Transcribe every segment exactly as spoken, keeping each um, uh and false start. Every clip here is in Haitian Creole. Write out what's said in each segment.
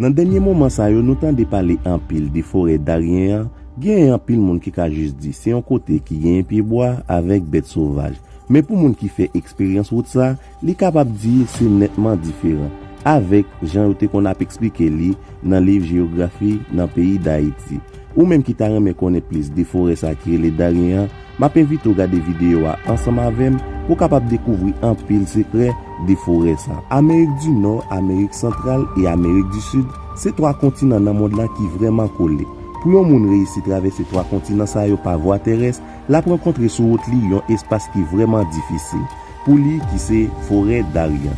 Nan dènye moman sa yo, nou tande pale anpil de forè Darien an. Genyen anpil moun ki ka jis di se yon kote ki genyen pyebwa avèk bèt sovaj. Men pou moun ki fè eksperyans wout sa, li kapab di se nètman diferan avèk jan yo te konn ap eksplike li nan liv jeyografi nan peyi Dayiti. Ou menm ki ta renmen konnen plis de forè sa ki rele Darien an, m ap envite w gade videyo a ansanm avè m pou w kapab dekouvri anpil sekrè de forè sa. Amerik di Nò, Amerik Santral e Amerik di Sid se twa kontinan nan mond lan ki vrèman kole. Pou yon moun reyisi travèse twa kontinan sa yo pa vwa terès, l ap rankontre sou wout li yon espas ki vrèman difisil pou li, ki se forè Darien.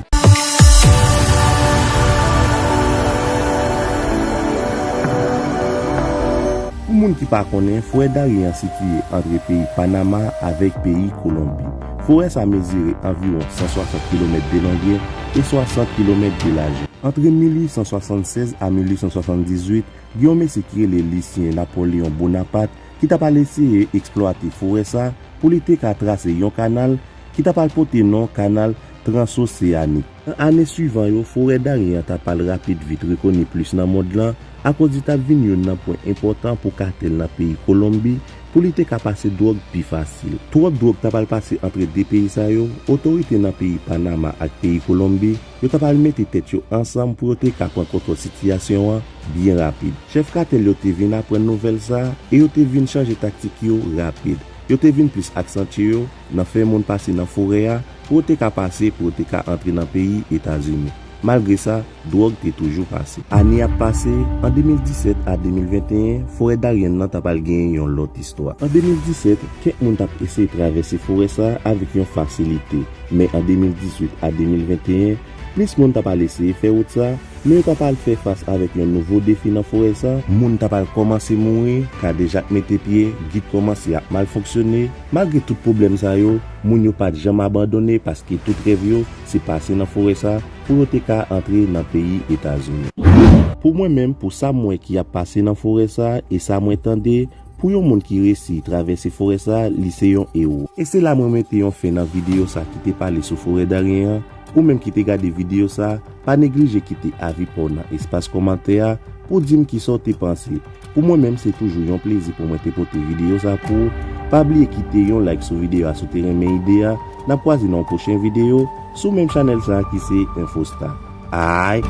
Pou moun ki pa konnen, forè Darien an sitiye antre peyi Panama avèk peyi Kolonbi. Forè sa mezire anviwon san swasant kilomèt de longè e swasant kilomèt de lajè. Antre mil uit san swasannsèz a mil uit san swasanndizuit, gen yon mesye ki rele Lisyen Napoleyon Bonapat ki t ap al eseye eksplwate forè sa pou li te ka trase yon kanal ki t ap al pote non Kanal Transoseyanik. Nan ane swivan yo, forè Darien an t ap al rapid vit rekoni plis nan mond lan akoz li t ap vin youn nan pwen enpòtan pou katèl nan peyi Kolonbi pou li te ka pase dwòg pi fasil. Twòp dwòg t ap al pase antre de peyi sa yo, otorite nan peyi Panama ak peyi Kolonbi, yo t ap al mete tèt yo ansanm pou yo te ka pran kontwòl sitiyasyon an byen rapid. Chèf katèl yo te vin aprann nouvèl sa a e yo te vin chanje taktik yo rapid. Yo te vin plis aksantye yo nan fè moun pase nan forè a pou yo te ka pase, pou yo te ka antre nan peyi Etazini. Malgre sa, dwòg te toujou pase. Ane ap pase, an de mil disèt a de mil venteyen, forè Darien nan t ap al genyen yon lòt istwa. An de mil disèt, kèk moun t ap eseye travèse forè sa a avèk yon fasilite. Men an de mil dizuit a de mil venteyen, plis moun t ap al eseye fè wout sa a, men yo t ap al fè fas avèk yon nouvo defi nan forè sa a. Moun t ap al kòmanse mouri, kadejak mete pye, gid kòmanse ap mal fonksyone. Malgre tout pwoblèm sa yo, moun yo pa t janm abandone paske tout rèv yo se pase nan forè sa a pou yo te ka antre nan peyi Etazini. Pou mwen menm, pou sa m wè ki ap pase nan forè sa a e sa mwen tande, pou yon moun ki resi travèse forè sa a, li se yon ewo. E se la mwen mete yon fen nan videyo sa a ki te pale sou forè Darien an. Ou menm ki te gade videyo sa a, pa neglije kite avi pa w nan espas kòmantè a pou w di m kisa w te panse. Pou mwen menm, se toujou yon plezi pou mwen te pote videyo sa a pou ou. Pa bliye kite yon like sou videyo a si w te renmen ide a. N ap kwaze nan yon pwochen videyo sou menm chanèl sa a ki se Infostar. Ay!